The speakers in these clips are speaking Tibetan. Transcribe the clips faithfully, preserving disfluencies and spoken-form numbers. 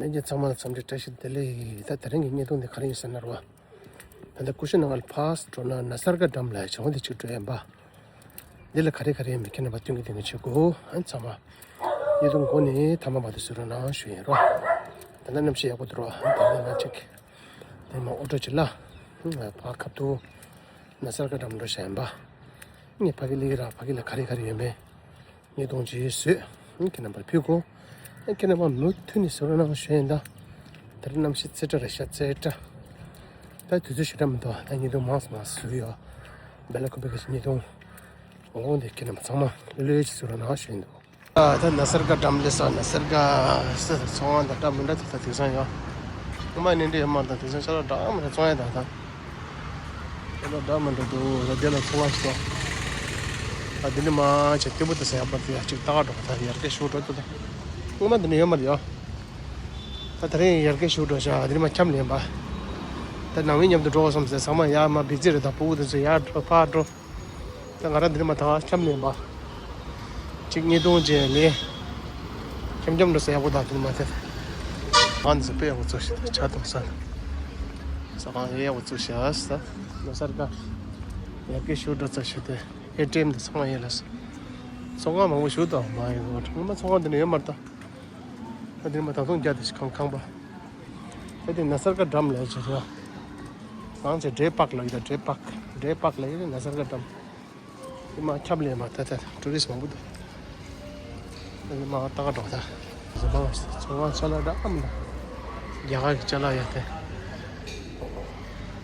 ལྷན་རྒྱས་ཚང་མ་ལ་འཚམས་འདྲི་བཀྲ་ཤིས་བདེ་ལེགས། ད་དེ་རིང་གི་བརྙན་ཐུང་འདི་ག་རེ་ཡིན་ཟེར་ན་རོ། ད་ལྟ་ཀུ་ཤུ་ནང་ལ་ཕར་འགྲོ་ན་ན་སར་ག་འགྲམ་ལ་བྱང་དེ་གཅིག་འགྲོ་ཡིན་པ། འདི་ལ་ག་རེ་ག་རེ་ཡིན་མིན་ཁྱེད་རྣམ་པ་སྟོན་གྱི་དེ་ངས་བྱེད་དགོས། ཨ་ཚང་མ་བརྙན་ཐུང་འགོ་ནས་ཐ་མ་བར་དུ་གཟིགས་རོགས་གནང་ཞུ་ཡིན་རོ། ད་ལྟ་གནམ་གཤིས་ཡག་པོ་འདུག་རོ། ད་ལྟ་ང་གཅིག་དེ་མ་ཨོ་ཊོ་གཅིག་ལ་ཕར་ཁ་ཐུག་ན་སར་ག་འགྲམ་འགྲོ་བྱ་ཡིན་པ། ངས་ཕ་གི་ལི་ར་ཕ་གི་ལ་ག་རེ་ག་རེ་ཡོད་མེད། ཉིས་སྟོང་ཅི་བཟོས། ཁྱེད་རྣམ་པར་ཕུལ་གོ། ཁྱེད་རྣམ་པ་མུ་མཐུད་ནས་གཟིགས་རོགས་གནང་ཞུ་ཡིན་ད། ད་རེས་གནམ་གཤིས་ཚ་དྲགས་རེད་ཤག་ཚ་དྲགས། ད་དུས་ཚོད་ཞེ་དྲག་མི་འདུག་ད་ཉིས་སྟོང་མང་སུ་མང་སུ་བཟོས་ཡོད། བེ་ལ་ཀོ་པེ་གི་ཉིས་སྟོང་། འོ་འདི་ཁྱེད་རྣམ་པ་ཚང་མ་ལྷོད་ལྷོད་ཅིག་གཟིགས་རོགས་གནང་ཞུ་ཡིན་འདུག་ད་ན་སར་ག་འགྲམ་སླེབས་སོང་། ན་སར་ག་ཚོང་ཁང་དང་འདྲ་མི་འདྲ་དེ་ད་དེང་སང་ཡོད། སྔོན་མ་ནས་འདྲ་ཡོད་མ་རེད། ད་དེང་སང་ཅ་ལག་འདྲ་མི་འདྲ་བཙོང་ཡ་ད་ད། དེ་ལ་འདྲ་མི་འདྲ་འདུག་ད་དེ་ལ་ཚོང་བ་ཞིག་འདུག་ད་དེ་ནི་མ་ཆེ་སྐྱིད་པོ་དེ་ཟ་ཡག་པ་དེ་ཡ་གཅིག་ལྟ་ག་འགྲོ་གི། ད་ཡར་རྒྱས་ཞུ་འགྲོ་འདུག་ད་སྔོན་མ་འདི་ནི་ཡོད་མ་རེད་ཡ། ད་དེ་རིང་ཡར་རྒྱས་ཞུ་འགྲོ་བྱ། དེ་ནི་མ་འཁྱམ་ལེན་པ། ད་ནང་མི་མཉམ་དུ་འགྲོ་བསམ་ཟེར། ཚང་མ་ཡ་མ་བི་ཛི་རེད། ད་ཕྲུ་གུ་དེ་ཚོ་ཡར་འགྲོ་ཕར་འགྲོ། ད་ང་རང་འདི་ནི་མ་ད་འཁྱམ་ལེན་པ། གཅིག་གཉིས་སྟོང་བརྗེ་ལས། འཁྱམ་འཁྱམ་འགྲོ་ས་ཡག་པོ་དང་དེ་ནི་མ་དེ། ཨང་འཛི་དཔེ་ཡག་པོ་བཙུགས་ཤག་ད་ཆ་དང་ས། ས་ཁང་ཡག་པོ་བཙུགས་ཤག་ད་ན་སར་ག་ཡར་རྒྱས་ཞུ་འགྲོ་ཚར་ཤག་དེ་ཨེ་ཊི་ཨེམ་དེ་ཚང་མ་ཡིན་ལ་ས། ཚོང་ཁང་མང་པོ་ཞིག་འདུག་མ་ཡིན་ངོ་། ཚང་མ་ཚོང་ཁང་འདི་ནི་ཡོད་མ་རེད་ད། ད་འདི་ནི་མ་ད་དུང་རྒྱ་དེ་ཞིག་ཁང་ཁང་པ། ད་དེ་ན་སར་ག་འགྲམ་ལ་ཡོད་ཅེས་རེད། ང་ཚོ་འབྲས་པག་ལ་ཡོད་ད། འབྲས་པག་འབྲས་པག་ལ་ཡོད་ན་སར་ག་འགྲམ། དེ་མ་ཁྱབ་ལས་མ་ད་ད་ཊུ་རི་སི་མང་པོ་འདུག་ད་དེ་མ་ལྟ་ག་འགྲོ་ད། ཟ་འབའ་ཚོང་ཁང་ཅ་ལག་འདྲ་མི་འདྲ། རྒྱ་གར་གྱི་ཅ་ལག་ཡོད་དེ།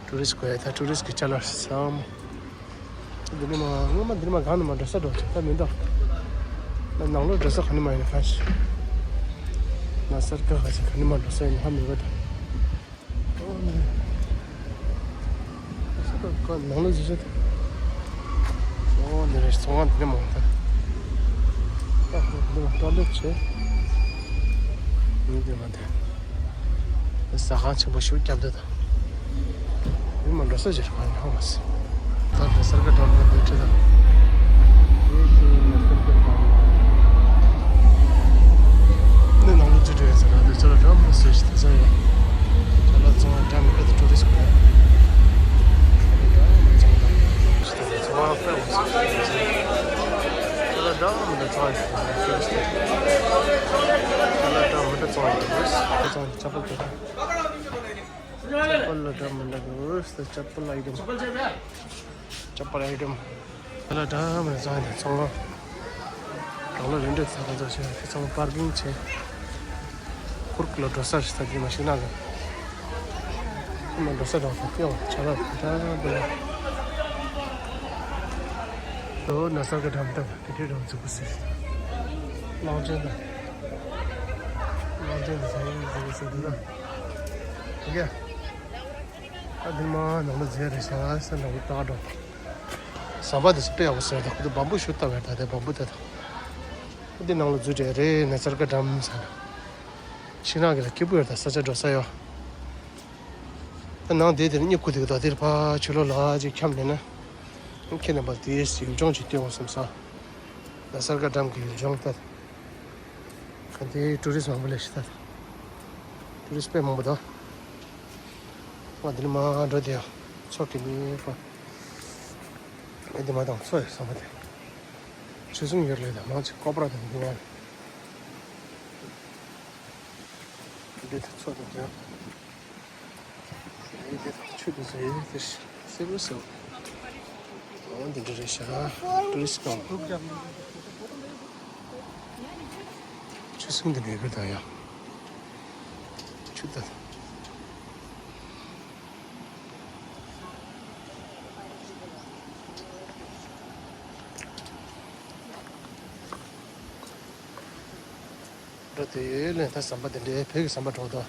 ཊུ་རི་སི་གོ་ཡ་ད་ཊུ་རི་སི་གི་ཅ་ལག་ཟ་མོ། འདི་ནི་མ་སྔོན་མ་འདི་ནི་མ་གང་ནི་མ་འགྲོ་ས་འགྲོ་ཆེ་ད་མི་འདུག་ད་ནང་ལོགས་འགྲོ་ས་ག་ནི་མ་ཡིན་ན་ཁ་ཤས། ན་སར་ག་ཁ་ཤས་ག་ནི་མ་འགྲོ་ས་ཡིན་ཧ་མི་གོ་ད། ཨོ་ནི་ས་ག་ཁ་ནང་ལོགས་ཟི་ཤ་ད། ཨོ་ནི་རེ་ཚོང་ཁང་འདི་ནི་མ་ད། ད་འདི་མ་ཏོ་ལེ་ཆེ། འདི་མ་ད། ཟ་ཁང་ཆེན་པོ་ཞིག་རྒྱབ་འདུག་ད། མི་མང་འགྲོ་ས་ཅིག་རེད་པ། ཡོང་མ་སྲིད། ད་ལྟ་ས་ག་འགྲམ་ལ་འདུག་ཅི་ད། ནི་ནང་ལོགས་ཅི་འདྲ་ཡོད་ཟེར་ན་འདི་ཚོ་ལ་འགྲམ་ལ་ཟེར་ཞིག་དེ་ཚོ་ཡོད། ཅ་ལག་ཚོང་བ་འདྲ་མི་འདྲ་དེ་ཊུ་རི་སི་གོ་ཡ། ཅ་ལག་འདྲ་མི་འདྲ་ཚོང་བ་ཕེབས་འོང་ཟེར་ཞིག་དེ་ཚོ་ཡོད། ཅ་ལག་འདྲ་མི་འདྲ་ཚོང་བ་ཞིག་དེ་ཚོ་ཡོད། ཅ་ལག་འདྲ་མི་འདྲ་ཚོང་བ་ཞིག་དེ་ཚོ་ཡོད། ཅ་ལག་འདྲ་མི་འདྲ་འདུག་ཅ་པལ་ལ་འདྲ་མི་འདྲ་འདུག་ཅ་པལ་ཨའི་ཊེམ། ཅ་པལ་ཨའི་ཊེམ། ཅ་ལག་འདྲ་མི་འདྲ་ཚང་ཡོད། ཚང་མ་རང་ལ་རིན་བསྲེགས་ཚ་ག་ཚོད་བྱས། དེ་ཚང་མ་པར་ཀིང་བྱས། ཁུར་ལ་འགྲོ་ས་རེད་ད། དེ་མ་ཤེས་ན་གི་ཁུར་ལ་འགྲོ་ས་རེད་ད། ཡོ་ཅ་ལག་འདྲ་མི་འདྲ། ལོ་ན་སར་ག་འགྲམ་ད་དེ་འདྲའི་འགྲམ་འཛུགས་པ་ཟེར། གླང་ཆེན་ད། གླང་ཆེན་ད་ཟེར་འཛུགས་པ་ཟེར་འདུག་ད། ཨོ་ཁེ། ཨ་འདི་མ་ནང་ལ་ཟེར་རེད་ཤག་ས་ནང་ལ་ལྟ་འགྲོ། ཟམ་པ་དེ་ཚོ་དཔེ་ཡག་པོ་ཟེར་ད། ཁོ་ཚོ་བམ་བུ་ཞིག་བཏབ་ཡོད་ད། དེ་བམ་བུ་དེ་དང་། ཨ་འདི་ནང་ལ་འཛུལ་བསྡད་རེད། ན་སར་ག་འགྲམ་ཟེར་ན། ཤིང་ནགས་ཀྱི་ལ་སྐྱིད་པོ་ཡོད་ད། ས་ཆ་འགྲོ་ས་ཡོད། ཨ་ནང་དེ་དེར་གཉིད་ཁུག་འདུག་ད་དེར་ཕར་ཕྱི་ལོགས་ལ་ཅིག་འཁྱམས་ནས་ན། ཁྱེད་རྣམ་པ་དེ་ཡུལ་ལྗོངས་ཅིག་སྟོན་འོང་བསམ་ས། ན་སར་ག་འགྲམ་གྱི་ཡུལ་ལྗོངས་ད། ག་དེ་ཊུ་རི་སི་མང་པོ་སླེབས་ཤག་ད། ཊུ་རི་སི་དཔེ་མང་པོ་འདུག་ང་འདི་ནས་མར་འགྲོ་དེ་ཡང་མཚོ་གི་མི་པ། ཨེ་འདི་མ་དང་མཚོ་ཡོད་ཟམ་པ་དེ། ཆུ་སྲིན་ཡོད་རེད་ད། མང་ཆེ་ཀོ་པ་ར་དང་འདི་མ་རེད། འདི་ད་མཚོ་དང་འདི་ཡང་། འདི་ད་ཆུ་དེ་ཚོ་ཡོད་དེ་སེར་པོ་སེར་པོ། འོ་འདི་འདྲ་རེད་ཤག་ཊུ་རི་སི་ཀམ། ཆུ་སྲིན་འདི་འདྲ་ཡོད་ད་ཡ། ཆུ་ད། འགྲོ་དེ་ལས་ད་ཟམ་པ་དེ་འདྲའི་བོད་ཀྱི་ཟམ་པ་འགྲོ་དོ།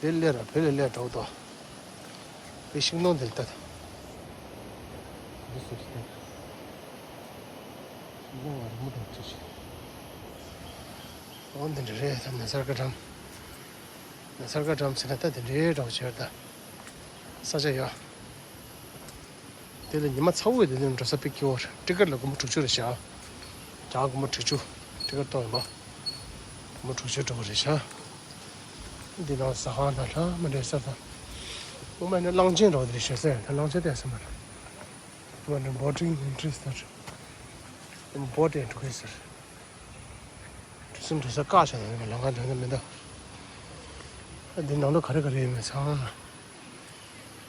དེ་ལས་ར་བོད་ལས་ལས་འགྲོ་དོ། བོད་ཤིང་སྡོང་དེ་ལྟ། འདི་སུ་ཞིག་ཤིང་སྡོང་བ་རི་མོ་འགྲོ་ཅི་ཞིག་འོ་འདི་འདྲ་རེད་ད། ན་སར་ག་འགྲམ། ན་སར་ག་འགྲམ་ཟེར་ན་ད་དེ་འདྲའི་འདྲ་བོ་བྱས་ད། ས་ཆ་ཡོད། དེ་ལ་ཉི་མ་ཚ་བོ་ཡོད་དེ་འདྲ་འགྲོ་ས་དཔེ་སྐྱིད་པོ་རེད། ཊི་ཀེཊ་ལ་སྒོར་མོ་དྲུག་ཅུ་རེད་ཤག་རྒྱ་གར་སྒོར་མོ་དྲུག་ཅུ། ཊི་ཀེཊ་གཏོང་ཡིན་པ། སྒོར་མོ་དྲུག་ཅུ་འགྲོ་གི་རེད་ཤག་འདི་ནང་ཟ་ཁང་དང་འདྲ་མི་འདྲ་ས་དང་། སྔོན་མ་ནི་གླང་ཆེན་འགྲོ་འདི་ཤོད་ཟེར་ད་གླང་ཆེན་བལྟས་ས་མ་རེད། སྔོན་མ་ནི་boating entry ཟེར། བོ་ཊི་འགྲོ་གི་ཟེར། གྲུ་གསུམ་གྲུ་ས་བཀག་བྱས་ནས་ལམ་ཁ་འགྲོ་ནི་མི་འདུག་འདི་ནང་ལོགས་ག་རེ་ག་རེ་ཡོད་མེད་ཚང་མ།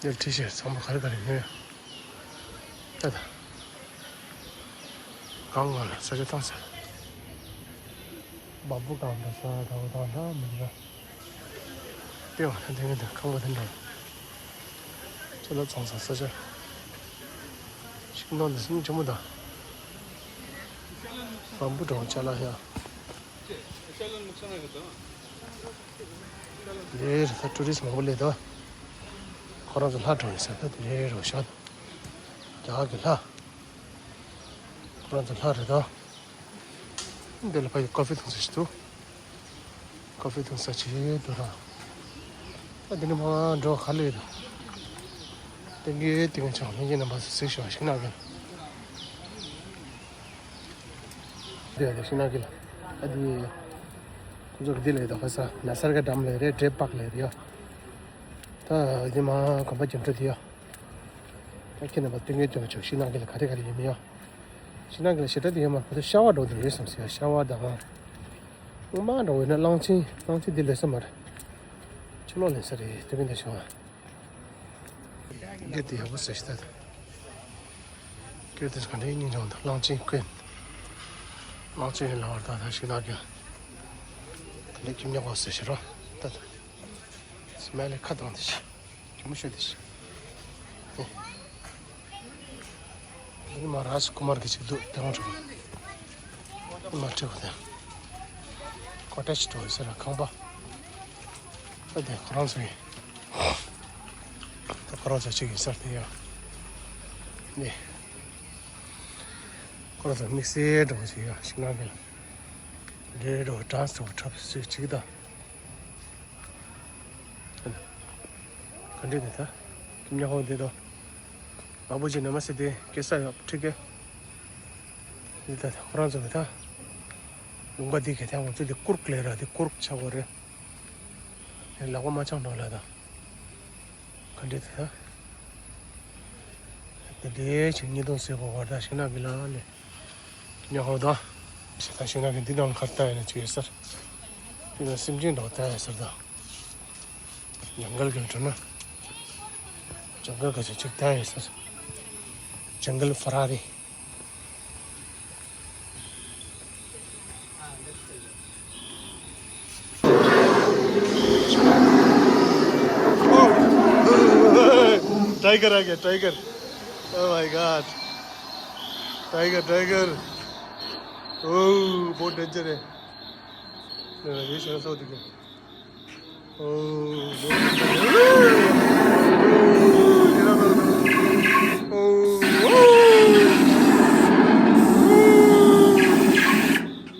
འདིར་ཁྲིད་ཤེར་ཚང་མ་ག་རེ་ག་རེ་ཉོས་ཡོད། ད་ད། གང་གང་ལ་ས་ཆ་བཏང་ས། བམ་བུ་གང་འདྲ་ས་གང་གང་འདྲ་མི་འདྲ། ལྟེ་བ་ད་དེ་ག་དེ་ཁང་པ་དེ་འདྲ། ཅ་ལག་བཙོང་ས་ས་ཆ། ཤིང་ནགས་འདི་སུམ་ཆེན་མོ་དང་། བམ་བུ་འདྲ་བོ་ཅ་ལག་ཡ། ལས་རེད་ད་ཊུ་རི་སི་མང་པོ་སླེབས་འདུག་ཁོ་རང་ཚོ་ལྷ་འགྲོ་ཡིན་ས་ད་དེ་རེད་རོ་ཤག་རྒྱ་གར་གྱི་ལྷ། ཁོ་རང་ཚོ་ལྷ་རེད་ད། འདི་ལ་ཕ་ཡི་ཀོ་ཧྥི་འཐུང་ས་ཞིག་འདུག་ཀོ་ཧྥི་འཐུང་ས་ཅིག་འདུག་ར། ད་འདི་ནས་མར་འགྲོ་ག་ལེ་རེད། ཏན་གི་ཏིང་ཆང་ལྷན་རྒྱས་རྣམ་པ་ཚོ་གཟིགས་ཤོག་ཤིང་ནགས་ཀྱི། འདི་ཡ་ཤིང་ནགས་ཀྱི་ལ། ཨ་འདི། ཁོ་ཚོ་གི་འདི་ལ་ཡོད་ད་ཁ་ས་ན་སར་ག་འགྲམ་ལ་རེད་ཌེ་ཊི་པཱག་ལ་རེད་ཡ། ད་འདི་མ་གོམ་པ་རྒྱབ་འགྲོ་དེ་ཡ། ད་ཁྱེད་རྣམ་པ་སྟོན་གྱི་སྟོན་ཆོག་ཤིང་ནགས་ཀྱི་ལ་ག་རེ་ག་རེ་ཡོད་མེད་ཡ། ཤིང་ནགས་ཀྱི་ལ་ཞེ་དྲག་དེ་ཡོད་མ་ཁོ་ཚོ་ཤ་བ་འགྲོ་དེ་ཡོད་བསམ་སི་ཡ་ཤ་བ་དང་། སྔོན་མ་འགྲོ་བས་ན་གླང་ཆེན་གླང་ཆེན་འདི་ལས་ས་མ་རེད། ཆུ་ལོག་ལས་ས་རེད་སྟོན་གྱི་འདི་ཤོག་འདི་དེ་ཡག་པོ་ཟེར་ཤི་ད། སྐད་དེ་ག་འདྲའི་སྙིང་རྗེ་བ་འདུག་གླང་ཆེན་ཀུན། གླང་ཆེན་ལ་བར་ད་ད་ཤིང་ནགས་ཀྱི། ག་འདྲའི་ཁྱིམ་ཉག་པ་ཟེར་ཤི་རོ། ད་ད། སྨན་ལས་ཁ་བཏང་དེ་ཤི། གི་མོ་ཤོད་དེ་ཤི། འདི་ནི་མ་རཱཇ་ཀུ་མར་གྱི་ཅིག་འདུག་དེ་འོང་ཆོག་གི། མ་ཁྲིད་གོ་དེ། ཀོ་ཊེཇ་འགྲོ་ཡི་ཟེར་ན་ཁང་པ། ཨ་དེ་ཁོ་རང་ཚོ་ཡིན། ད་ཁོ་རང་ཚོ་གཅིག་ཡིན་ཟེར་དེ་ཡ། ནི། ཁོ་རང་ཚོ་དམིགས་བསལ་འགྲོ་བ་ཞིག་ཡ་ཤིང་ནགས་ཀྱི་ལ། རེ་རེ་འགྲོ་བ་གྲངས་སུ་འཁྲབ་སྲོལ་གཅིག་དང་། ག་འདྲས་འདི་ད། ཁྱིམ་ཉག་ཧོ་འདི་དང་། མ་བུ་ཅི་ན་མ་སི་དེ་སྐྱེ་ས་ཡོད་ཁྲི་ཀེ། འདི་ད་ཁོ་རང་ཚོ་གི་ད། ལུང་པ་འདི་གི་ད་ང་ཚོ་འདི་ཀུར་ཀ་ལས་ར་འདི་ཀུར་ཀ་ཆག་གོ་རེད། ལག་པ་མ་འཆང་འགྲོ་ལ་ད། ག་འདྲས་འདི་ད། དེ་འདྲས་ཆེ་ཉིས་སྟོང་ཟེར་གོ་བར་ད་ཤིང་ནགས་ཀྱི་ལ་ལས། ཉོ་ཧོ་དང་། ཞེ་ད་ཤིང་ནགས་ཀྱི་འདི་ནང་ཁར་ལྟ་ཡ་ན་ཅི་ཡོད་སར། འདི་ནང་སེམས་ཅན་འགྲོ་ལྟ་ཡ་སར་དང་། ཇང་གལ་གྱི་འགྲོ་ན། ཇང་གལ་ག་ཚོད་ཅིག་ལྟ་ཡ་སར། ཇང་གལ་ཕ་ར་རི། टाइगर आ गया tiger. Oh my God। Tiger tiger. Oh बहुत डेंजर है। ये शहर साउथ दिखे। Oh बहुत डेंजर है।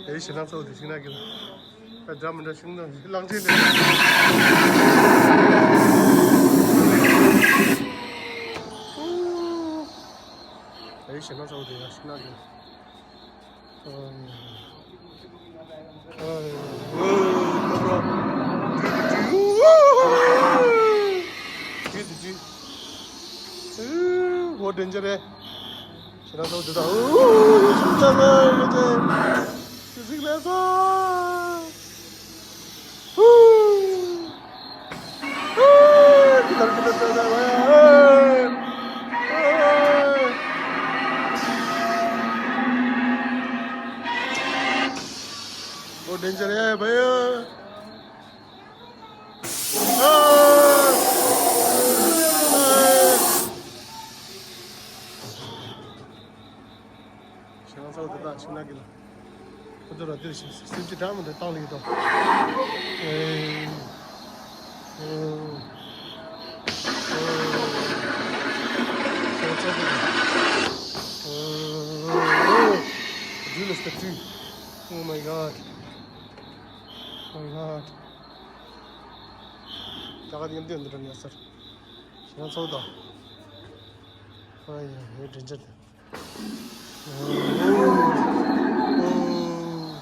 ये शहर साउथ दिखे ना। ད་འདྲ་མི་འདྲ་ཤིང་ནགས་གླང་ཆེན་དེ། ཨེ་ཤི་ན་ཚ་བོ་དེ་ཡ་ཤིང་ནགས་གི། ཨོ་ཡ། ཨོ་ཡ། ཨོ་ཡ། ཨོ་ཡ། ཨོ་ཡ། ཨོ་ཡ། ཨོ་ཌེན་ཇར་རེད། ཁྱེད་རང་ཚོ་འདི་དང་། ཨུ། ཤིང་རྟ་ལ་ཡོད་ཅེ། ཤིང་ལ་ཚ། ཧུ། ཧུ། ཁྱེད་རང་ཁྱེད་རང་ཚོ་ད་བ་ཡ། ཧུ། ཨོ་ཌེན་ཇར་ཡ་བ་ཡ། ཨ། ཨ། ཁྱེད་རང་ཚོ་འདི་དག་ཤིང་ནགས་ཀྱི་ལ། ཁོ་ཚོ་ར་འདིར་ཞིག་སེམས་ཅན་འདྲ་མི་འདྲ་བཏང་ལེ་ཡོད་དོ། ཨེ། ཨོ། ཨོ། ཁྱེད་རང་ཚོ་འདི་དག་ཨོ། ཨོ། ཨོ། Drill is the drill. Oh my God. Oh my God. ད་ག་དེ་འདི་འདི་འདྲ་ཉལ་སར། ཁྱེད་རང་ཚོ་དང་། ཨ་ཡ་ཡ་དྲིན་ཆེ། ཨོ། ཨོ།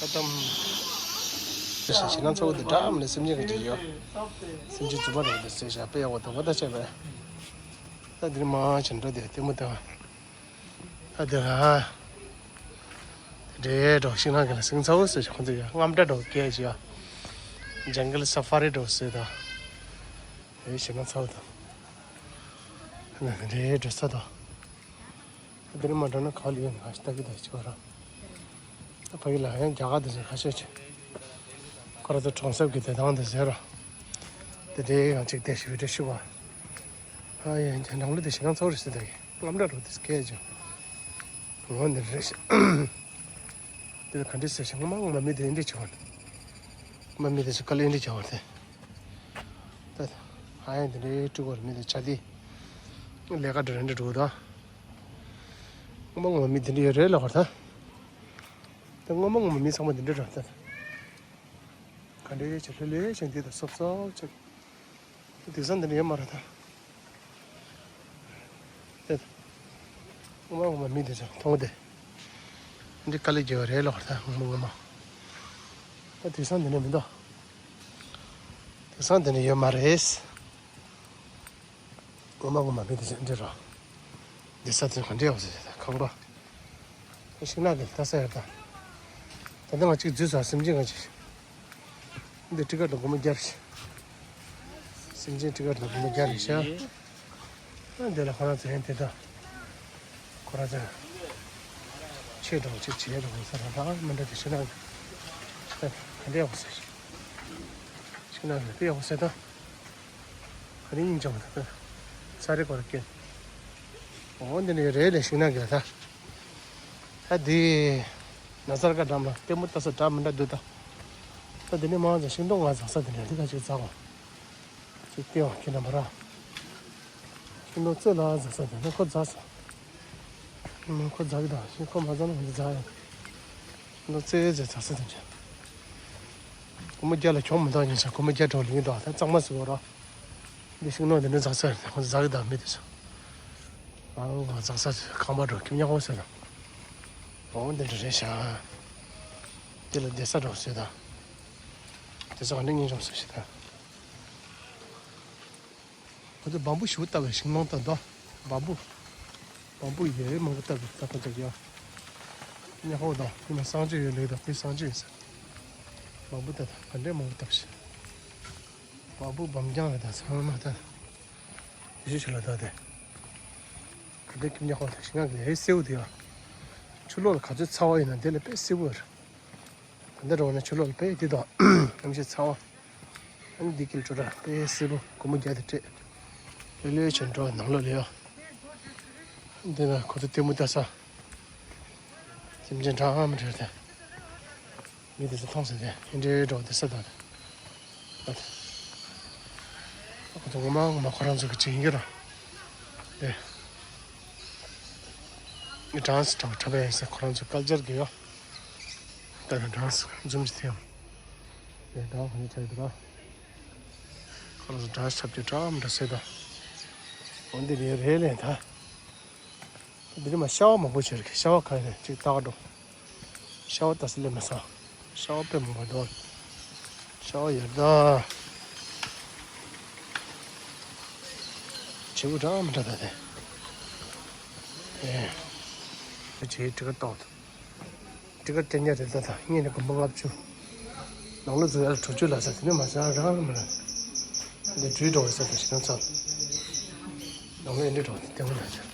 ཁ་ཏམ། ཞེ་ན་ཚོགས་འདུ་འདྲ་མི་ལ་སེམས་ཅན་གྱི་ཡོད། སེམས་ཅན་རྫུན་མ་རེད་འདི་ཟེར་བཞག་པས་ཡག་པོ་འདུག་པ། ད་བྱས་པས། ད་འདིར་མ་བྱས་འགྲོ་དེ་ལྟད་མོ་ལྟ་བ། ད་དེ་ལ། དེ་འདྲའི་འགྲོ་ཤིང་ནགས་ཀྱི་ལ་སེང་ཚ་བོ་ཟེར་ཞིག་ཁོང་ཚོ་ཡ་རྔམ་སྒྲ་འགྲོ་སྐད་ཅིག་ཡ། ཇང་གལ་ས་ཕ་རི་འགྲོ་ཟེར་ད། དེ་ཞེ་ན་ཚ་བོ་དང་། དེ་འདྲའི་འགྲོ་ས་དང་། དེ་རིང་མ་འགྲོ་ན་ག་ལ་ཡོད་ནི་ག་ཞིག་ལྟ་གི་ད་ཅི་བ་ར། ད་ཕ་གི་ལ་ཡང་རྒྱ་གར་དེ་ཚོ་ཁ་ཤས་ཅིག་ཁོ་ར་ཚོ་གྲོང་གསེབ་ཀྱི་བདེ་ཐང་དེ་ཟེར་ར། དེ་དེ་ཡང་ཅིག་དེ་ཞིག་བི་ཌིའོ་ཤུ་བ། ཨ་ཡ་ཡ་ནང་ལོ་དེ་ཞེ་ན་ཚོགས་རེད་ཟེར་ད་གི་རྔམ་སྒྲ་རོ་དེ་སྐད་ཅིག་འོ་འདི་རེད་ཤག་དེ་ལ་ག་འདྲ་ཟེར་ཞིག་ངོ་མ་ངོ་མ་མི་དེ་འདྲ་བྱེད་བ། ངོ་མ་མི་དེ་ཚོ་དཀའ་ལས་འདྲ་བྱེད་བ་དེ། ད་ཧ་ཡང་དེ་འདྲའི་སྤྲུལ་སྐོར་མི་དེ་ཆ་དེ། ལས་ཀ་འདྲ་རེ་འདྲ་འགྲོ་ད། ངོ་མ་ངོ་མ་མི་དེ་འདྲ་ཡོད་རེད་ལ་བར་ད། ད་ངོ་མ་ངོ་མ་མི་ཚང་མ་དེ་འདྲ་རེད་ད། ག་འདྲའི་ཆ་ལྷོད་ལྷོད་ཞིག་འདི་ད་སོབ་སོབ་ཆགས། དེང་སང་འདི་འདྲ་ཡོད་མ་རེད་ད། དེ། ངོ་མ་ངོ་མ་མི་དེ་ཚོ་མཐོང་དེ། འདི་དཀའ་ལས་རྒྱག་པ་རེད་ལོག་ད་ངོ་མ་ངོ་མ། ད་དེང་སང་འདི་འདྲ་མི་འདུག་དེང་སང་འདི་འདྲ་ཡོད་མ་རེད། ངོ་མ་ངོ་མ་མི་དེ་ཚོ་འདི་རོ། འདི་ས་དེ་ག་འདྲ་ཡོད་ཟེར་ད་ཁང་པ། ཤིང་ནགས་ཀྱི་ལྟ་ས་ཡོད་ད། ད་ལྟ་ང་གཅིག་འཛུལ་ཚར་སེམས་ཅན་ང་གཅིག་འདི་ཊི་ཀེ་ཊི་ལ་སྒོར་མོ་བརྒྱ་རེད། སེམས་ཅན་ཊི་ཀེ་ཊི་ལ་སྒོར་མོ་བརྒྱ་རེད་ཤག་ཨ་འདི་ལ་ཁོ་རང་ཚོ་ཡན་དེ་ད། ཁོ་རང་ཚོ་ཆེད་འགྲོ་ཆེད་བྱེད་འགྲོ་ས་རང་རང་མི་འདྲ་དེ་ཤིང་ནགས་ཀྱི་ད་ག་འདྲ་ཡག་པོ་ཟེར། ཤིང་ནགས་ཀྱི་དཔེ་ཡག་པོ་ཟེར་ད། ག་རེ་སྙིང་རྗེ་མོ་ད་ད། ས་རེ་ཀོ་རེ་སྐྱེ། འོ་འདི་ནས་རེད་ལས་ཤིང་ནགས་ཀྱི་ད། ད་འདི། ན་ཚར་ཀ་འགྲམ་ལ་ལྟད་མོ་ལྟ་ས་འདྲ་མི་འདྲ་འདུག་ད། ད་འདི་ནས་མང་ཙམ་ཤིང་སྡོང་ང་འཛག་ས་འདི་ནས་འདི་ག་ཅིག་འཛག་གོ་ཅིག་སྟེང་བ་ཁྱེད་རྣམ་པ་ར། ཤིང་སྡོང་རྩེ་ལ་འཛག་ས་འདི་ནས་ཁོ་འཛག་ས། ཁོ་འཛག་གི་ད་ཤིང་ཁོ་མ་འཛག་ན་འདི་འཛག་ཡོང་། ཤིང་སྡོང་རྩེ་རྩེ་འཛག་ས་འདི་འདྲ། སྒོར་མོ་བརྒྱ་ལ་གྱོང་མི་འདུག་ཉིན་ཞག་སྒོར་མོ་བརྒྱ་འགྲོ་ལིང་འདུག་ད་གཙང་མ་ཟེར་བ་ར། འདི་ཤིང་སྡོང་འདི་འདྲ་འཛག་ས་ཁོ་འཛག་གི་ད་མི་འདི་ཚོ། ཨ་འོ་འཛག་ས་ཁང་པ་འགྲོ་ཁྱིམ་ཉག་འོང་ཟེར་ན། འོ་འདི་འདྲ་རེད་ཤག་འདི་ལ་བསྡད་ས་འགྲོ་ཟེར་ད། བསྡད་ས་ག་འདྲ་ཉིན་ཤོང་ཟེར་ཞེ་ད། ཁོ་ཚོ་བམ་བུ་ཞུ་ལྟ་བའི་ཤིང་སྡོང་ལྟ་འདུག་བམ་བུ། བམ་བུ་ཡོད་མང་པོ་ལྟ་བའི་ལྟ་ཁོ་ཚོ་ཡོད། ཉག་འོང་དང་ཕྱི་མ་སང་ཅོ་ཡོད་ལེགས་དང་ཕྱི་སང་ཅོ་ཡོད་ཟེར། བམ་བུ་ལྟ་དང་ག་འདྲ་མང་པོ་ལྟ་བྱེད། བ་སྤུ་སྦོམ་རྐྱང་རེད་ད་ཚང་མ་ད། དེ་ཤུ་ཤུ་ལ་ད་དེ། ག་དེ་ཁྱིམ་ཉག་ཁོང་ད་ཤིང་ནགས་ལས་སེའུ་དེ་ཡ། ཆུ་ལོག་ལ་ག་ཚོད་ཚ་བ་ཡིན་ན་དེ་ལས་དཔེ་སེའུ་རེད། ད་འདི་རོགས་ན་ཆུ་ལོག་ལ་དཔེ་དེ་དང་། གནམ་གཤིས་ཚ་བ། ཨ་ནི་འདི་ཀིལ་ཀྲོ་ར་དཔེ་སེའུ་སྒོར་མོ་བརྒྱ་དེ་སྤྲད། ལེ་ལེ་ཆེན་འགྲོ་ནང་ལོགས་ལ་ཡ། འདི་ན་ཁོ་ཚོ་ལྟད་མོ་ལྟ་ས། སེམས་ཅན་འདྲ་མི་འདྲ་དེ། མི་དེ་ཚོ་མཐོང་ཟེར་ཏེ་ཨེ་འདྲའི་འགྲོ་དེ་ས་དང་། ཨ་དེ། ཁོ་ཚོ་ངོ་མ་ངོ་མ་ཁོ་རང་ཚོ་གི་ཅིག་ཡིན་གྱི་ར། དེ། ངས་ཌན་སི་འཁྲབ་འཁྲབ་ཡ་ཡིན་ཟེར་ཁོ་རང་ཚོ་ཀལ་ཅར་གི་ཡོད། ད་ནི་ཌན་སི་འཛུམ་གྱི་ཐེངས། དེ་ཌན་སི་ག་ནས་འཁྲབ་ཡོད་ར། ཁོ་རང་ཚོ་ཌན་སི་འཁྲབ་རྒྱུ་འདྲ་མི་འདྲ་ཟེར་དང་། འོ་འདི་རེད་རེད་ལས་ད། འདི་ནི་མ་ཤ་བ་མང་པོ་བྱེད་རེད། ཤ་བ་ག་རེ་ཅིག་ལྟ་ག་འགྲོ། ཤ་བ་ལྟ་ས་སླེབས་མ་སོང་། ཤ་བ་དཔེ་མང་པོ་འདུག་ཤ་བ་ཡོད་ད། བྱེད་པོ་འདྲ་མི་འདྲ་ད་དེ། ཨེ། བྱེད་ཀྲི་ཀར་ཏོག་ཀྲི་ཀར་སྟོན་ཉག་རེད་ད་ད། ངས་ནི་གོམ་པ་ལྔ་བཅུ། ནང་ལོ་ཟེར་ཡ་དྲུག་ཅུ་ལ་ཟེར་དེ་ནི་མ་ཟེར་རང་མི་རེད། འདི་བྲུས་འགྲོ་བའི་ས་དེ་ཞིག་ན་ཚར། ནང་ལོ་ཨེ་འདྲ་འགྲོ་དེ་ལྟད་མོ་ལ་ཟེར།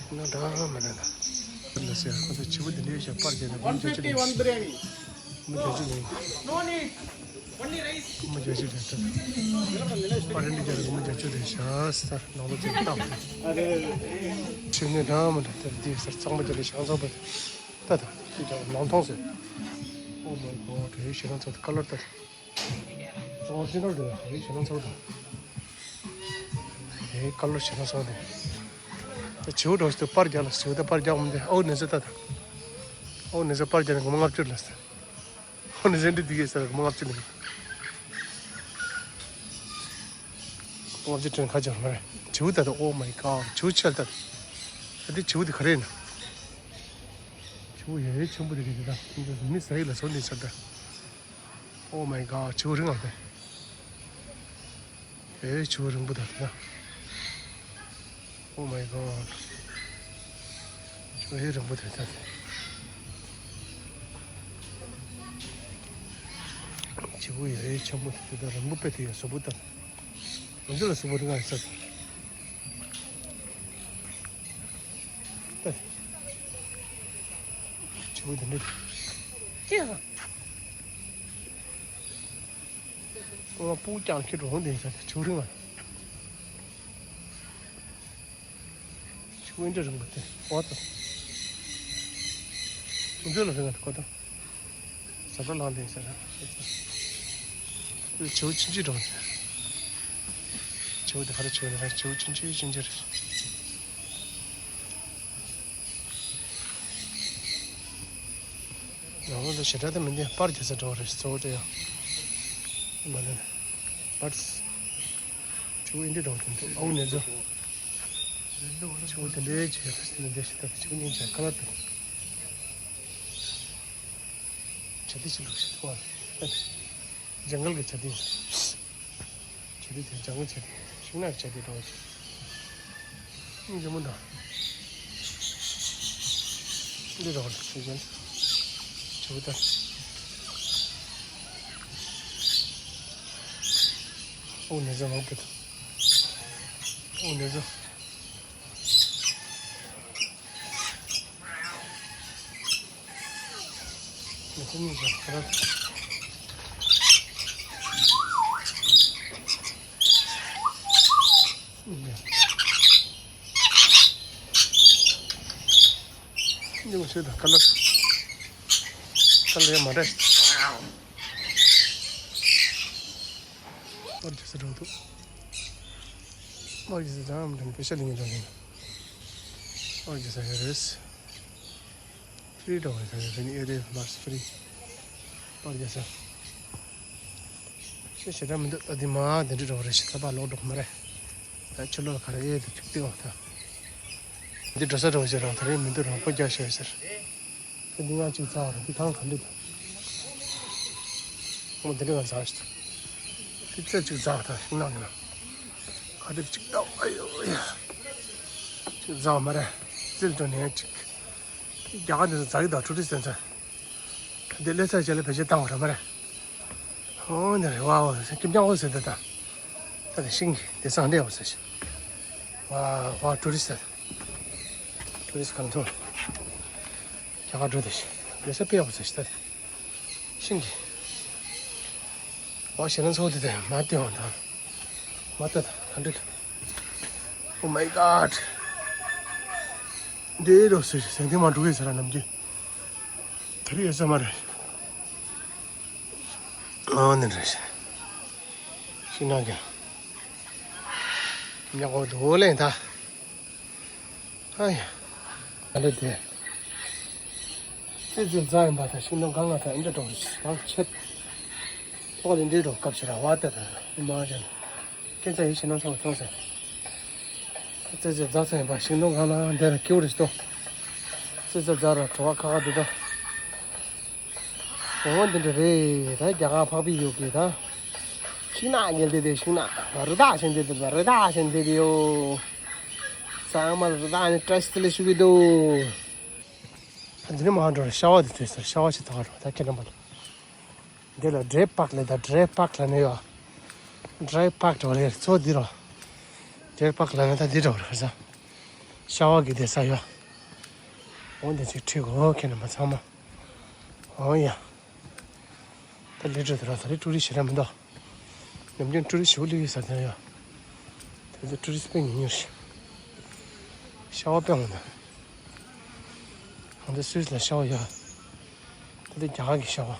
ན་འདྲ་མི་འདྲ་ན། ལ་ཟེར་ཁོ་ཚོ་བྱིས་པ་འདི་འདྲའི་ཞག་པར་རྒྱག་ན་one fifty, one biryani. མི་རྒྱ་ཆུ་ལེན། No need. སྒོར་མོ་བརྒྱད་ཅུ་རེད་ད། པར་རིན་འདི་རྒྱ་ལ་སྒོར་མོ་བརྒྱད་ཅུ་རེད་ཤག་ཟེར་ནང་ལོགས་ཅིག་བཏང་། ཕྱི་ནས་འདྲ་མི་འདྲ་དེར་འདི་ཟེར་གཙང་པོ་རྒྱ་ལ་ཤང་ཚང་པོ་ད་ད་འདི་རྒྱ་ལ་ནང་ཐོང་ཟེར། Oh my god། དེ་ཞེ་སྣང་ཚ་ད་ཀ་ལར་ད། ཨོ་ཤེས་ནོར་དེ་དེ་ཞེ་སྣང་ཚ་ད། དེ་ཀ་ལར་ཞེ་སྣང་ཚ་ད། ད་བྱིའུ་འགྲོ་སྟེ་པར་རྒྱག་ལ་བྱིའུ་ད་པར་རྒྱག་མི་འདི་ཨོ་ནི་ཟེར་ད་ད། ཨོ་ནི་ཟེར་པར་རྒྱག་ནི་སྒོར་མོ་ལྔ་བཅུ་ལ་ཟེར། ཁོ་ནི་ཟེར་འདི་འདི་གས་ཟེར་སྒོར་མོ་ལྔ་བཅུ་ལེན། ལྔ་བཅུ་སྤྲད་ཁ་ཅང་མ་རེད། བྱིའུ་ད་ད། Oh my god། བྱིའུ་ཆེ་ད་ད། ད་འདི་བྱིའུ་འདི་ག་རེ་ཡིན་ན། བྱིའུ་ཡ་ཡ་ཆེན་པོ་འདི་རེད་ད། མི་ཟ་ཡི་ལ་སོང་འདི་ཟེར་ད། Oh my god། བྱིའུ་རིང་ང་ད། ཨེ་ཆུ་རིང་པོ་དང་དེ་ན། Oh my god། ཆུ་ཨེ་རིང་པོ་དེ་ཚ་དེ། ཆུ་བོ་ཡ་ཨེ་ཆེན་པོ་དེ་དང་རིང་པོ་དཔེ་དེ་ཡ་གཟུགས་པོ་དང་། ང་ཚོ་ལ་གཟུགས་པོ་རིང་ང་ཡ་ཚ་དེ། ཆུ་བོ་དེ་འདྲ། ཅི་ཧ། ང་སྤུ་གུ་རྐྱང་ཁྱེར་འགྲོ་འོང་དེ་ཡིན་ས་དེ་ཆུ་རིང་བ། ཆུ་འདྲ་རིང་བ་དེ་འོ་ཙམ། ཁོང་ཚོ་ལ་རིང་བ་དེ་ཁོ་ཐང་། ཟ་འགྲོ་ལངས་དེ་ཡིན་ས་ར། ཆུ་ཆུང་ཆུང་འགྲོ་འདི། ཆུ་དེ་ཧ་ར་ཆུ་ནི་ར་ཆུ་ཆུང་ཆུང་ཆུང་ཆུང་རེད། ང་ཚོ་ཞེ་དྲག་ད་མི་འདི་པར་རྒྱག་ས་འགྲོ་རེད་གཙོ་བོ་དེ་ཡང་། མ་ནི་པར་ཆུ་ཨིན་འདྲ་འགྲོ་དེ་འདུག་ཨའུ་ནེ་ཚོ་ཆུ་དེ་འདྲའི་བྱས་ཏེ་འདི་ཞེ་དྲག་ཆུ་ཉིན་བྱས་ཁ་ལག་དེ་བྱ་དེ་ཞིག་ལུགས་ཤིག་ཐོག་ཇང་གལ་གྱི་བྱ་དེ། བྱ་དེ་དེ་ཇང་གལ་བྱ་དེ་ཤིང་ནགས་བྱ་དེ་འགྲོ་བྱེད། ཉིན་རྒྱུན་མོ་འདྲ། འདི་རོགས་ལ་ཤེས་ཀྱང་ཆུ་བོ་ལྟར། ཨོ་ནེ་ཟོ་མང་པོ་འདུག་ཨོ་ནེ་ཟོ། ནེ་ཟོ་ནེ་ཟོ་ཁ་ར། འདི་མ་ཤེས་ད་ཁ་ལག་ཁ་ལག་མ་རེད། མར་གྱི་ས་འགྲོ་འདུག་མར་གྱི་ས་ལ་ཡོད་རེད། ཕ་གི་ས་ཡོད་རེད། མར་གྱི་ས་ཡོད་རེད། ཕི་རི་འགྲོ་བའི་ས་ཡོད་རེད། ཨེ་རེད་མར་ཕི་རི། མར་གྱི་ས། ཤེས་བྱེད་ར་མི་འདུག་ད་འདི་མ་འདི་འདྲ་འགྲོ་བ་རེད། ཤི་ཐ་པ་ལོག་འགྲོ་མ་རེད། ད་ཕྱི་ལོགས་ག་རེ་ཡོད་དེ་ཅིག་བལྟས་འོང་ད། འདི་འགྲོ་ས་འགྲོ་བྱེད་རང་ད་རེས་མི་འདུག་རང་པོ་རྒྱག་ཤོད་ཟེར། ད་འདི་ཡང་ཅིག་འཛག་རེད། འདི་ཐང་ག་འདྲ་འདུག་ཨོ་འདི་འདྲ་ང་འཛག་ཤི་ད། འདི་ཚད་ཅིག་འཛག་ད་ཤིང་ནགས་ཡིན་ན། ག་འདྲ་ཅིག་ད་ཨ་ཡོ་ཡ། ཅིག་འཛག་མ་རེད། རྩིལ་འགྲོ་ནས་ཅིག་རྒྱ་གར་འདི་ཚོ་འཛག་གི་ད་ཊུ་རི་སི་ཊི་ཚོ། འདི་ལས་ས་ཆ་ལ་བེད་སྤྱོད་བཏང་བ་རེད་མ་རེད། ཨོ་འདི་རེད་བ། ཨོ་ཁྱིམ་རྐྱང་ཨོ་ཟེར་འདི་ད། ད་དེ་ཤིང་གི་དེ་སང་འདྲེ་ཨོ་ཟེར་ཤི། ཝ་ཝ་ཊུ་རི་སི་ཊི། ཊུ་རི་སི་ཊི་གང་ཐུབ། རྒྱ་གར་འགྲོ་དེ་ཤི། ལས་ས་དཔེ་ཨོ་ཟེར་ཤི་ད་དེ། ཤིང་གི། ཝ་ཞེ་ན་ཚོགས་དེ་དེ་མ་བལྟས་ཨོ་ད། མ་བལྟས་ད་ག་འདྲ་ད། Oh my god། འདི་རོ་ཟེར་ཟེར་འདི་མ་འགྲོ་གི་ཟེར་ར་ནམ་རྒྱུན། དེ་རིང་ཡོད་ས་མ་རེད། ཨོ་ནི་རེད། ཤིང་ནགས་ཀྱང་། ཉག་གོ་འགྲོ་ལེན་ད། ཨ་ཡ། ཨ་ལེ་དེ། ཙི་ཙི་རྫ་ཡིན་པ་དང་ཤིང་སྡོང་གང་ང་ཐང་ཨེ་འདྲ་འགྲོ་རེད་ཟེར་ཆེད། ཐོག་ལས་འདྲེ་འགྲོ་སྐབས་ཕྱི་ར་བ་ཏེ་དང་ཨེ་མ་ཅན། ཁྱེད་ཚ་ཡིད་ཆེས་ན་ཚོགས་ཐོང་ཟེར། ཙི་ཙི་རྫ་ཚ་ཡིན་པ་ཤིང་སྡོང་གང་ལ་འདེ་ལ་ཁེའུ་རེ་ཞིག་ཏོ། ཙི་ཙི་རྫ་ར་བྲོ་བ་ཁ་ཁ་འདུག་ད། འོ་འདི་འདྲ་རེད་ད། རྒྱ་གར་འཕགས་པའི་ཡུལ་གྱི་ད། ཤིང་ནགས་ཉལ་དེ་དེ་ཤིང་ནགས་རི་དྭགས་ཤིང་དེ་དེ་རི་དྭགས་ཤིང་དེ་དེ་ཡོ། ཚང་མ་ལ་རི་དྭགས་ནི་བཀྲ་ཤིས་བདེ་ལེགས་ཞུ་གི་འདུག་འདི་ནི་མ་འགྲོ་ཤ་བ་དེ་དུས་ཟེར་ཤ་བ་ཞིག་ཐག་རོ་ད་ཁྱེད་རྣམ་པ་ལ། འདི་ལ་ཌེ་ཊི་པཱག་ལ་ད་ཌེ་ཊི་པཱག་ལ་ནི་ཡོ། ཌེ་ཊི་པཱག་འགྲོ་ལེ་ཚོ་འདི་རོ། ཌེ་ཊི་པཱག་ལ་ནི་ད་འདི་འགྲོ་ར་ས། ཤ་བ་གི་བསྡད་ས་ཡོད། འོ་འདི་ཅིག་ཁྲིད་གོ་ཁྱེད་རྣམ་པ་ཚང་མ། འོ་ཡ། ད་ལས་བྲེལ་དུ་ར། ད་རེས་ཀྲུ་རི་ཞེ་དྲག་མི་འདུག་ནམ་རྒྱུན་ཀྲུ་རི་ཞེ་པོ་སླེབས་ཡོད་ས་དེ་ཡ། དེ་ཚོ་ཀྲུ་རི་དཔེ་ཉུང་ཉུང་རེད། ཤྭ་བ་དཔེ་འོང་ད། ང་ཚོ་སུད་སི་ལ་ཤྭ་བ་ཡོད། ད་དེ་རྒྱ་གར་གྱི་ཤྭ་བ།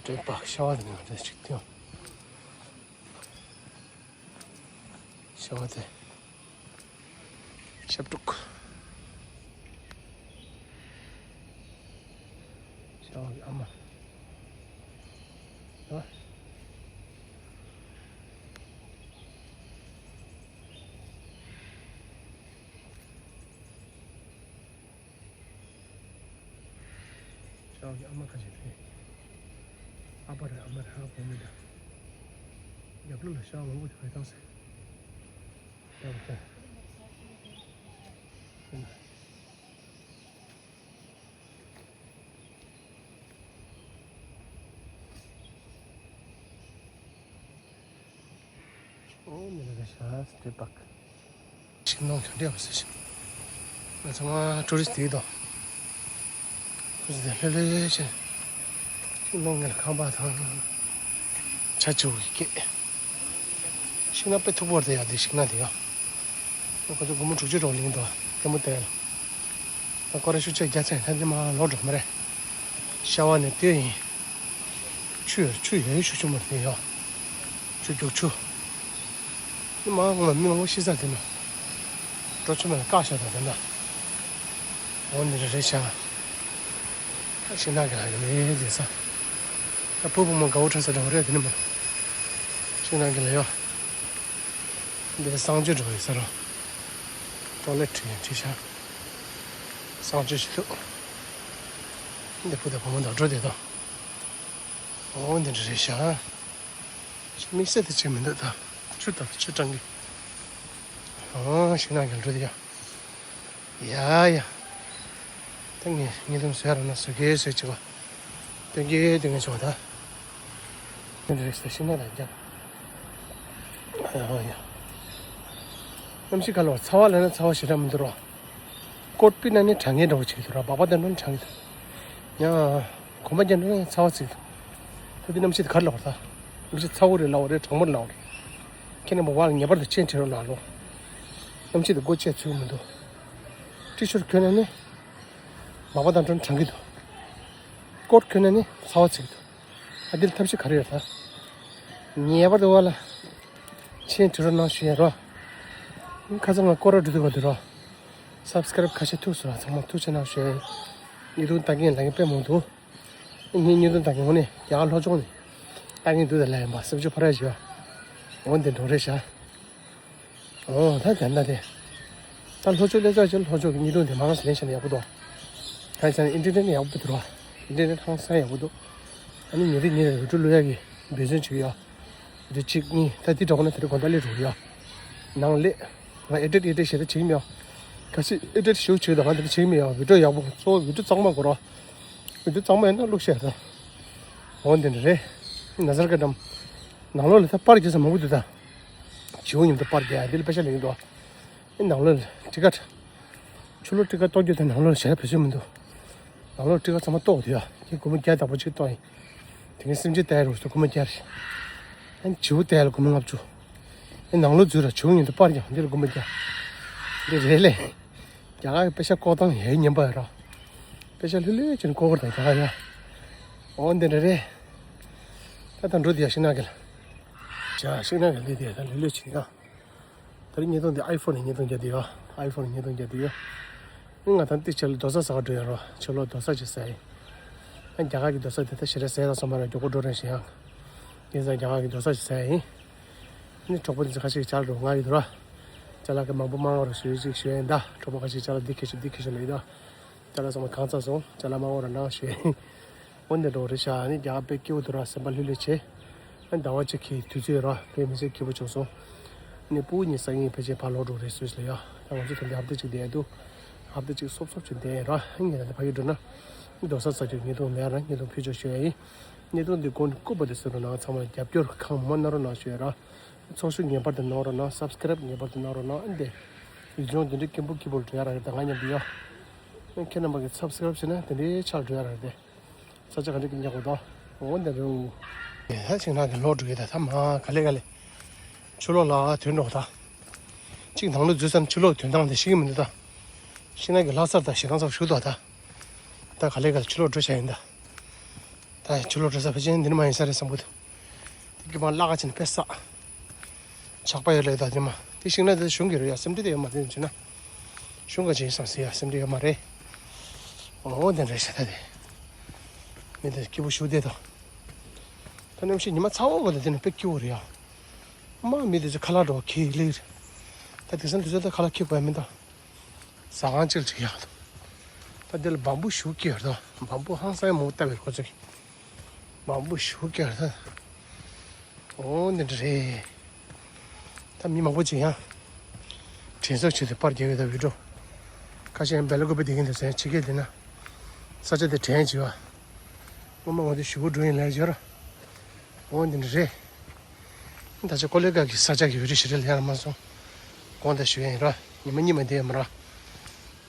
སྤྲེལ་པ་ཤྭ་བ་དེ་ནས་ང་ཚོ་ཅིག་ཐོན། ཤྭ་བ་དེ། ཤྭ་ཕྲུག་ཤྭ་བ་གི་ཨ་མ། ཨ། ཤྭ་བ་གི་ཨ་མ་ཁ་ཤས་ཕེབས། ཨ་ཕ་རེད་ཨ་མ་རེད་ཧ་གོ་མི་འདུག་རྒྱབ་ལོགས་ལ་ཤྭ་བ་མང་པོ་ཞིག་བལྟས་སོང་། ཡག་པོ་ཐལ། ཨོ་མི་ལ་ཤ་སྟེ་པག་ཤིང་སྡོང་གྱོན་འདྲ་མི་སྲིད་ཤིང་། ང་ཚང་མ་ཀྲུ་རི་སི་དེ་དང་། ཀྲུ་རི་སི་དེ་ལྷོད་ལྷོད་བྱས། ཤིང་སྡོང་ངེད་ལ་ཁང་པ་དང་། བྱ་བྱིའུ་གི་སྐད། ཤིང་ནགས་དཔེ་མཐུག་པོ་རེད་ཡ། དེ་ཤིང་ནགས་དེ་ཡ། ཁོ་ཚོ་སྒོར་མོ་དྲུག་ཅུ་སྒྲོག་ལིང་དུ་ལྟད་མོ་བལྟས་ལ། ད་སྐོར་ར་ཤུགས་ཆེ་རྒྱ་ཚད་ད་འདི་མ་ལོག་འགྲོ་མ་རེད། ཤྭ་བ་ནས་ལྟོས་ཡིན། ཆུ་ཡོད་ཆུ་ཡོད་ཤུགས་ཆུ་མ་རེད་ཡོད། ཆུ་རྒྱུག་ཆུ། མི་མང་པོ་མི་མང་པོ་ཤི་ས་དེ་ན། འགྲོ་ཆུ་མ་ལ་བཀག་ཤ་ད་དེ་ན། འོ་འདི་རེད་རེད་ཤག་ཤིང་ནགས་ཀྱི་ལ་ཡོད་ལས་ལས་ས། ད་བུ་བུ་མོ་དགའ་བོ་འཕྲད་ས་འདྲ་བོ་རེད་དེ་ནི་མ། ཤིང་ནགས་ཀྱི་ལ་ཡོད། འདི་གསང་སྤྱོད་འགྲོ་བའི་ས་རོ། ཊོ་ལེ་ཊི་ཡང་བྲིས་ཤག་གསང་སྤྱོད་ཞིག་འདུག་འདི་བུ་དང་བུ་མོ་དང་འགྲོ་བསྡད་དོ། འོ་འདི་འདྲ་རེད་ཤག་དམིགས་བསལ་དེ་བྱེད་མི་འདུག་ད་ཆུ་དང་ཆུ་སྤྲང་གི། ཨོ་ཤིང་ནགས་ཀྱི་འགྲོ་དེ་ཡ། ཡ་ཡ། ད་ངས་ཉེས་རྡུང་བཟོས་ར་ན་བཟོ་གི་བཟོས་ཅིག་བ། སྟོན་གི་སྟོན་གི་བྱུང་བ་ད། འདི་འདྲ་རེད་ཤིང་ནགས་ལ་རྒྱབ། ཨོ་ཡ། གནམ་གཤིས་ག་ལ་བ་ཚ་བ་ལ་ན་ཚ་བ་ཞེ་དྲག་མི་འདུག་རོ། ཀོཊ་པི་ན་ནི་གྲང་ངེས་འདྲ་བོ་ཅིག་འདུག་རོ། སྦག་སྦག་དང་འདྲ་ན་གྲང་གི་འདུག་ཡང་། གོམ་པ་རྒྱབ་ན་ཚ་བ་ཚིག་འདུག་ད་འདི་གནམ་གཤིས་དེ་ག་རེ་ལབ་པ་རེད་ད། གནམ་གཤིས་ཚ་བོ་རེད་ལབ་པ་རེད་གྲང་མོ་རེད་ལབ་པ་རེད། ཁྱེད་རྣམ་པ་བར་ངེས་པར་དུ་མཆན་བྲིས་རོགས་གནང་ལོ། གནམ་གཤིས་དེ་སྒོ་ཕྱེ་ཚུགས་མི་འདུག་ཊི་ཤར་གྱོན་ན་ནི། སྦག་སྦག་དང་འདྲ་ན་གྲང་གི་འདུག་ཀོཊ་གྱོན་ན་ནི་ཚ་བ་ཚིག་འདུག་ཨ་འདི་ལ་ཐབས་ཤེས་ག་རེ་ཡོད་ད། ངེས་པར་དུ་བ་ལ། མཆན་བྲིས་རོགས་གནང་ཞུ་ཡ་རོ། ཁ་སང་ང་སྐོར་ར་འགྲོ་དུས་བ་འདུག་རོ། སབ་སི་ཀ་རབ་ཁ་ཤས་ཐུག་སོང་ཚང་མ་ཐུགས་རྗེ་གནང་ཞུ་ཡ་ཡིན། ཉེས་རྡུང་ལྟ་མཁན་ལ་ངས་དཔེ་མང་འདུག་ངའི་ཉེས་རྡུང་ལྟ་མཁན་ངོ་ནས་རྒྱ་གར་ལྷོ་ཕྱོགས་ནས་ལྟ་མཁན་འདུག་ད་ལ་ཡིན་པ་སེམས་ཆུ་ཕ་ར་བཞི་བ། འོ་འདི་འགྲོ་རེད་ཤག་འོ་ད་དེ་འདྲ་དེ། ད་ལྷོ་ཕྱོགས་སླེབས་ཚར་ཕྱིན་ལྷོ་ཕྱོགས་ཀྱི་ཉེས་རྡུང་དེ་མང་ཙམ་ལེན་བྱས་ན་ཡག་པོ་འདུག་ད་བྱས་ན་ཨིན་ཊར་ནེཊ་ཡག་པོ་འདུག་ར། ཨིན་ཊར་ནེཊ་ཧང་སང་ཡག་པོ་འདུག་ཨ་ནི་ཉིན་རེ་ཉིན་རེ་བི་ཌིའོ་བླུག་ཡག་གི་འབད་བརྩོན་བྱེད་ཀྱི་ཡོད། དེ་གཅིག་གཉིས་ད་དེ་འགྲོ་གི་ན་དེ་རིང་དགོང་དག་སླེབས་འགྲོ་གི་ཡོད། ནང་སླེབས། ང་ཨེ་ཌིཊ་ཨེ་ཌིཊ་བྱེད་ད་བྱེད་ཀྱི་མེད་ཡ། གལ་སྲིད་ཨེ་ཌིཊ་ཞུ་བྱེད་ད་ང་དེ་འདྲ་བྱེད་ཀྱི་མེད་ཡ། བི་ཌིའོ་ཡག་པོ་གཙོ་བོ་བི་ཌིའོ་གཙང་མ་དགོས་ར། བི་ཌིའོ་གཙང་མ་ཡིན་ན་བླུགས་ཤེས་ར། འོ་འདི་འདྲ་རེད། ན་ཟར་ཀ་འགྲམ། ནང་ལོགས་ལ་ད་པར་རྒྱག་ས་མང་པོ་འདུག་ད། བྱིའུ་མཉམ་དུ་པར་རྒྱག་ཡ་འདི་ལ་པེ་ཤ་ལེན་གྱི་འདུག་ཨེ་ནང་ལོགས་ལ་ཊི་ཀཊ། ཆུ་ལོག་ཊི་ཀཊ་གཏོང་རྒྱུ་དེ་ནང་ལོགས་ལ་བྱས་ན་བེད་སྤྱོད་མི་འདུག་ནང་ལོགས་ཊི་ཀཊ་ཚང་མ་གཏོར་དགོས་འདུག་ཡ། དེ་སྒོར་མོ་བརྒྱ་དང་པོ་གཅིག་གཏོང་ཡིན། དེ་ངས་སེམས་ཅན་བལྟ་ཡ་རུ་སོ་སྒོར་མོ་བརྒྱ་རེད། ཨ་ནི་བྱིའུ་བལྟ་ཡ་ལ་སྒོར་མོ་ལྔ་བཅུ། ཨེ་ནང་ལོགས་འཛུལ་ར་བྱིའུ་མཉམ་དུ་པར་རྒྱག་འདི་ལ་སྒོར་མོ་བརྒྱ། འདི་རེད་ལས། རྒྱ་གར་གྱི་པེ་ཤ་བཀོག་སྟངས་ཡ་ཡི་ཉན་པ་ཡོད་ར། པེ་ཤ་ལྷོད་ལྷོད་བྱས་ནས་བཀོག་གི་རེད་ད་རྒྱ་གར་ཡ། འོ་འདི་འདྲ་རེད། ད་ད་འགྲོ་དེ་ཡ་ཤིང་ནགས་གི་ལ། བྱ་ཤིང་ནགས་གི་ལས་དེ་ཡ་ད་ལྷོད་ལྷོད་བྱས་ཡ། ད་རིང་ཉེས་རྡུང་འདི་ཨའི་ཕོན་ནས་ཉེས་རྡུང་རྒྱག་དུས་ཡོད། ཨའི་ཕོན་ནས་ཉེས་རྡུང་རྒྱག་དུས་ཡོད། ང་ད་ལྟ་ཅིག་ལ་རྡོ་ས་ཟ་ག་འགྲོ་ཡ་རོ། ཕྱི་ལོགས་རྡོ་ས་ཅིག་ཟ་ཡིན། ཨ་རྒྱ་གར་གྱི་རྡོ་ས་དེ་ད་ཞེ་དྲག་ཟས་དང་སོང་མ་ར་མགྱོགས་པོ་འགྲོ་རན་ཞིག་ཡང་། ཡིན་ཙང་རྒྱ་གར་གྱི་རྡོ་ས་ཅིག་ཟ་ཡ་ཡིན། ནི་གྲོགས་པོ་དེ་ཚོ་ཁ་ཤས་ཀྱིས་ཅ་ལག་འགྲོ་ང་ཡོད་དོ་ར། ཅ་ལག་གི་མང་པོ་མང་བ་ར་ཞུ་ཅིག་ཞུ་ཡ་ཡིན་ད། གྲོགས་པོ་ཁ་ཤས་ཅ་ལག་འདི་ཁྱེར་ཤོག་འདི་ཁྱེར་ཤོག་ལ་ཡིན་ད། ཅ་ལག་ཚང་མ་གང་ཚར་སོང་ཅ་ལག་མང་བ་ར་གནང་ཞུ་ཡ་ཡིན། འོ་འདི་འགྲོ་རེད་ཤག་ནི་རྒྱ་གར་དཔེ་སྐྱིད་པོ་འདུག་ར། སེམས་པ་ལྷོད་ལྷོད་བྱས། ཨ་ཟླ་བ་གཅིག་གི་དུས་ཚོད་ར་དཔེ་མི་སྲིད་སྐྱིད་པོ་བྱུང་སོང་། ནི་སྤུ་གུ་གཉིས་སང་ཉིན་ཕལ་ཆེར་ཕར་ལོག་འགྲོ་རེད་སུད་སི་ལ་ཡ། ད་ང་ཚོ་ད་ལྟ་ཧབ་ཏ་གཅིག་བསྡད་འདུག་ཧབ་ཏ་གཅིག་སོབ་སོབ་ཅིག་བསྡད་ར། ཨ་ངས་ད་ལྟ་ཕ་གི་འགྲོ་ན། རྡོ་ས་ས་ཆུ་ཉེས་རྡུང་མེད་ར་ཉེས་རྡུང་ཕུལ་ཆོག་ཞུ་ཡ་ཡིན། ཉེས་རྡུང་འདི་དགོས་ན་སྐུད་པ་དེ་ཟེར་རོགས་གནང་། ཚང་མ་རྒྱབ་སྐྱོར་གང་མང་གནང་རོགས་གནང་ཞུ་ཡ་ར། ཚོགས་ཞུགས་ངེས་པར་དུ་གནང་རོགས་གནང་། སབ་སི་ཀེ་རེབ་ངེས་པར་དུ་གནང་རོགས་གནང་། ཨ་འདི་ཡིག་ཆུང་འདི་འདྲའི་སྐད་འབོད་སྐད་འབོད་འགྲོ་ཡ་རག་གི་རེད། ད་ང་མཉམ་དུ་ཡོད། ཁྱེད་རྣམ་པ་གིས་སབ་སི་ཀེ་རེབ་བྱས་ན་དེ་འདྲའི་ཆགས་འགྲོ་ཡ་རག་གི་རེད། ས་ཆ་ག་འདྲ་གི་ཉག་གོ་ད། འོ་འདི་རུ། ཧ་ཅང་ནག་གི་ལོག་འགྲོ་གི་ད། ད་མ་ག་ལེ་ག་ལེ། ཕྱི་ལོགས་ལ་ཐོན་འགྲོ་ད། གཅིག་ནང་ལོགས་འཛུལ་ཙམ་ཕྱི་ལོགས་ཐོན་སྟངས་དེ་ཤེས་ཀྱི་མི་འདུག་ད། ཤིང་ནགས་ཀྱི་ལྷ་སར་ད་ཞེ་སྡང་ཚ་པོ་ཞིག་འདུག་ད། ད་ག་ལེ་ག་ལེ་ཕྱི་ལོགས་འགྲོ་བྱ་ཡིན་ད། ད་ཕྱི་ལོགས་འགྲོ་ས་ཕལ་ཆེར་འདི་ནས་མ་ཡིན་ས་རེད་བསམ་གི་འདུག་དེ་གི་བང་བརླག་ག་ཕྱིན་ནས་དཔེ་བསགས། ཇག་པ་ཡོད་ལེ་ད་དེ་མ། དེ་ཤིང་ནགས་དེ་གཞུང་གི་རེད་ཡ། སེམས་ཁྲལ་དེ་ཡོད་མ་རེད་བྱས་ན། གཞུང་ག་ཅིག་ཡིན་སང་ཟེར་ཡ་སེམས་ཁྲལ་ཡོད་མ་རེད། འོ་དེ་འདྲ་ཞིག་ད་དེ། མི་དེ་སྐྱིད་པོ་ཞུ་བསྡད་དོ། ད་གནམ་གཤིས་ཉི་མ་ཚ་བོ་གོ་ད་དེ་ནས་དཔེ་སྐྱིད་པོ་རེད་ཡ། མ་མི་དེ་ཚོ་ཁ་ལག་འགྲོ་ཁྱི་ལིར། ད་དེང་སང་དུས་ཚོད་ད་ཁ་ལག་ཁྱི་དགོས་མི་འདུག་ཟ་ཁང་ཅིག་ལ་ཅིག་ཡག་འདུག་ད་འདི་ལ་བམ་བུ་ཞུ་སྐྱེར་དོ། བམ་བུ་ཧང་སང་མོ་ལྟ་བའི་ཁོ་ཚོས། བམ་བུ་ཞུ་སྐྱེར་དོ། འོ་འདི་འདྲ་རེད། ད་མི་མང་པོ་ཅིག་ཡང་། དྲན་གསོ་བྱེད་དུ་པར་རྒྱག་ཡོད་ད་བི་ཌིའོ། ཁ་ཤས་ཡང་སྦེལ་ཀོབ་བསྡད་མཁན་དེ་ཚོ་ཡང་ཕྱི་རྒྱལ་བསྡད་ན། ས་ཆ་དེ་དྲན་བྱེད་པ། སྔོན་མ་འོ་དེ་ཞུ་གུ་འགྲོ་ཡིན་ལས་སྦྱོར། འོ་འདི་འདྲ་རེད། ད་ཆ་ཀོ་ལེ་ག་གི་ས་ཆ་གི་བི་ཌིའོ་ཞིག་རེད་ལས་ཡར་མ་སོང་། དགོངས་དག་ཞུ་ཡ་ཡིན་ར། ཉི་མ་གཉིས་མ་བསྡད་ཡོད་མ་ར།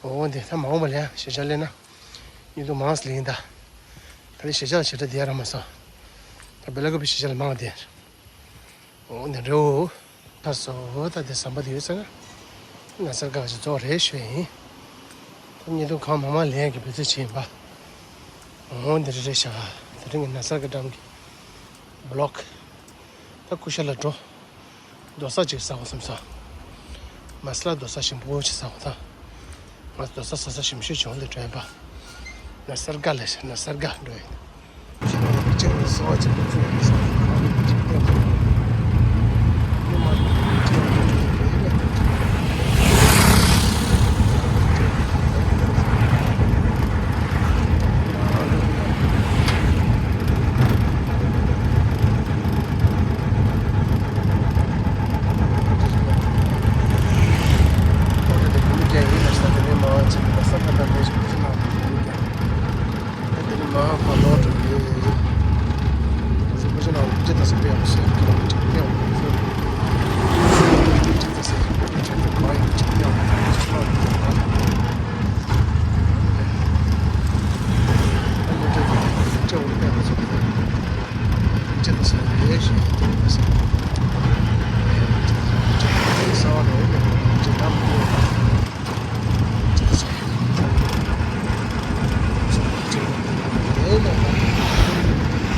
འོ་འདི་ད་མ་འོངས་པ་ལ་ཡང་གཞིས་ཆགས་སླེབས་ན། གཉིད་དུ་མང་སི་ལེ་ཡིན་ད། ད་ལི་གཞིས་ཆགས་ལ་ཞེ་དྲག་བསྡད་ཡ་ར་མ་སོང་། ད་སྦེལ་ཀོབ་གཞིས་ཆགས་ལ་མང་བསྡད། འོ་འདི་འདྲ་འོ། ད་སོ་ད་དེ་ཟམ་པ་དེ་ཡོད་ས་ན། ན་ཚར་ག་ཞིག་རྫོགས་རེད་ཞུ་ཡ་ཡིན། ད་གཉིད་དུ་གང་མང་མང་ལེན་གྱི་འབད་རྩོལ་བྱེད་ཡིན་པ། འོ་འདི་རེད་རེད་ཤག་དེ་རིང་གི་ན་ཚར་ག་འགྲམ་གྱི་བི་ལོག་ད་ཀུ་ཤ་ལ་འགྲོ། རྡོ་ས་ཅིག་ཟ་བ་བསམ་སོང་། མ་སི་ལ་རྡོ་ས་ཞིམ་པོ་ཅིག་ཟ་བ་དང་། ང་རྡོ་ས་ཟ་ས་ཞིམ་ཤོས་བྱུང་ལ་འགྲོ་ཡིན་པ། ན་སར་དགའ་ལས་ན་སར་དགའ་འགྲོ་ཡིན།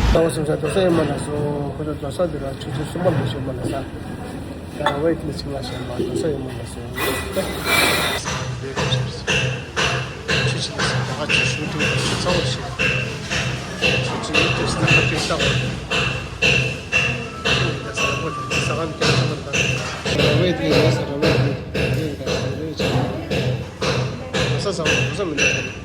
ལྟ་བ་སེམས་ཅན་རྡོ་ས་ཡོད་མ་ལ་སོ། ཁོ་ཚོ་རྡོ་ས་འདི་ལ་ཆུ་ཚོད་གསུམ་པ་ལ་ཤོད་མ་ལ་ས། ད་བའི་ཏི་ལ་ཆིང་ལ་ཤོད་མ་རྡོ་ས་ཡོད་མ་ལ་སོ། ཆུ་ཆི་ལ་ས་ད་ག་ཆུ་ཤུགས་དྲག་ཆུ་ཚ་བ་ཞིག་ཆུ་ཆི་ཡོད་དུས་ད་ག་དུས་ལྟ་བ། ས་ག་མི་སྐྱ་ས་མ་ད། བའི་ཏི་ལ་ས་ར་བའི་ཏི་ལ་ས་ར་བའི་ཏི་ལ་ས་ར་བའི་ཆིང་། ས་ས་བ་ས་མི་འདྲ་ས་རེད།